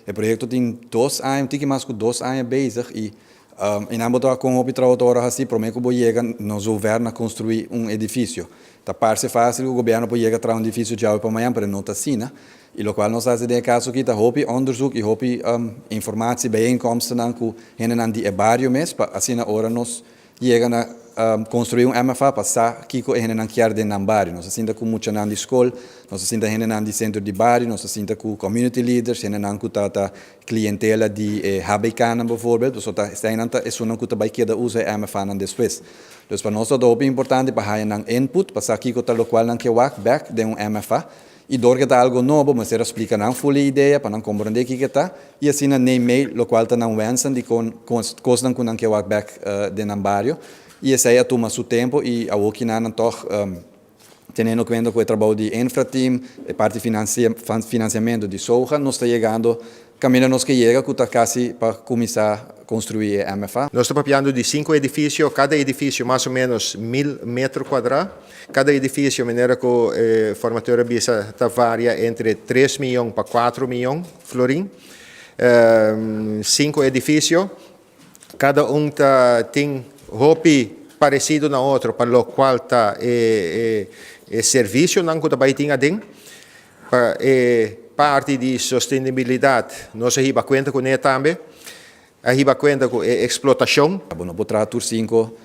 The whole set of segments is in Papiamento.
E proyecto tin 2 aña, tiki mas cu 2 aña bezig y nan bo ta con hopi trabou haci prome cu bo yega na zover na construi un edificio. Ta parce facil, e gobierno por yega traha un edificio djawe pa mañan, pero no ta asina. Y loke nos ta haci den e caso aki ta hopi onderzoek y hopi informatie bijeenkomsten cu hendenan di e bario mes, pa asina ora nos yega na construi un MFA, pa sa kico e hendenan kier den nan bario. Nos a sinta cu muchanan di scol, nos a sinta hendenan di centro di bario, nos a sinta cu community leaders, hendenan cu ta clientela di HBK bijvoorbeeld, dus ta esnan ta esunnan cu ta bay keda usa e MFA nan despues. Dus pa nos ta hopi importante pa haya nan input, pa sa kico ta loke nan kier wak bek den un MFA. Y door cu ta algo nobo, mester splica nan full idea pa nan comprende kico ta y asina neem mee loke ta nan wensen di con cosnan cu nan kier wak bek den nan bario. Y esey a tuma su tempo y awor cu nan toch teniendo cuenta cu e trabou di infrateam, e parti financiamento di SOGA, nos ta yegando caminda nos kier yega, cu ta casi pa cuminsa construi e MFA. Nos ta papiando di cinco edificio, cada edificio mas o menos 1000 meter cuadra. Cada edificio, manera cu e formateur a bisa, ta varia entre 3 miyon pa 4 miyon florin. Cinco edificio, cada un tin hopi parecido na otro, pa loke ta e servicionan cu tambe tin aden. Pa e parti di sostenibilidad, nos a hiba cuenta cu ne tambe. A hiba cuenta cu e explotacion. Bueno, por traha tur cinco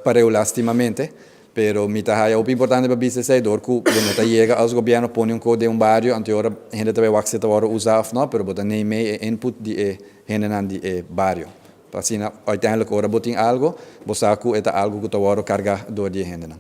pareu lastimamente, pero mi ta haya hopi importante pa bisa esey door cu bo no ta yega als gobierno pone un cos den un bario, anto ora hende ta bay wak si ta wordo usa of no, pero bo ta neem mee e input di e hendenan di e bario. Asina, uiteindelijk ora bo tin algo, bo sa cu e ta algo cu ta wordo carga door di e hendenan.